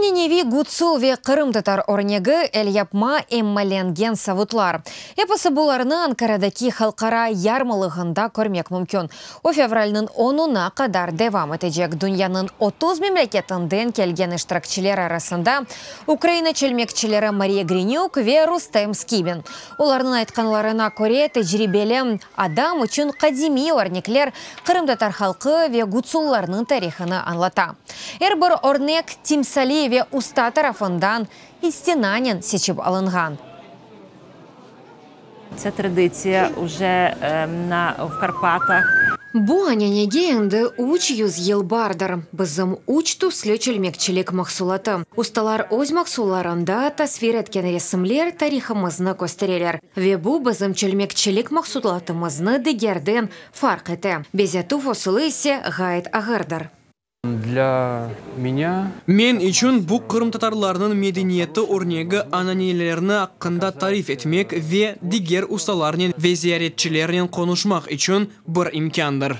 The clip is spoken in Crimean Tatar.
Ananeviy gutsul ve qırımtatar örnegi, elyapma emmalengen savutlar. Episi bularnı Ankaradaki halqara yarmalığında körmek mümkün. O, fevralniñ onuna qadar devam etecek. Dünyanıñ 30 memleketinden kelgen iştirakçiler arasında Ukraina çölmekçileri Mariya Grinük ve Rustem Skibin. Olarnıñ aytqanlarına köre, tecribeli adam içün qadimiy örnekler qırımtatar halqı ve gutsullarnıñ tarihını añlata. Er bir örnek timsaliy ve usta tarafından istinanen seçip alınğan. Ця традиція вже на, в Карпатах. Bu ananege endi 300 yıl bardır. Bizim üç tüslü çölmekçilik mahsulatı. Ustalar öz mahsullarında tasvir etken resimler tarihımıznı köstereler. Ve bu bizim çölmekçilik mahsulatımıznı digerden farq ete. Bezetüv usulı ise ğayet ağırdır. Для меня Men içün bu qırımtatarlarnıñ medeniyeti örnegi ananelerini aqqında tarif etmek ve diger ustalarnen ve ziyaretçilernen qonuşmaq içün bir imkândır.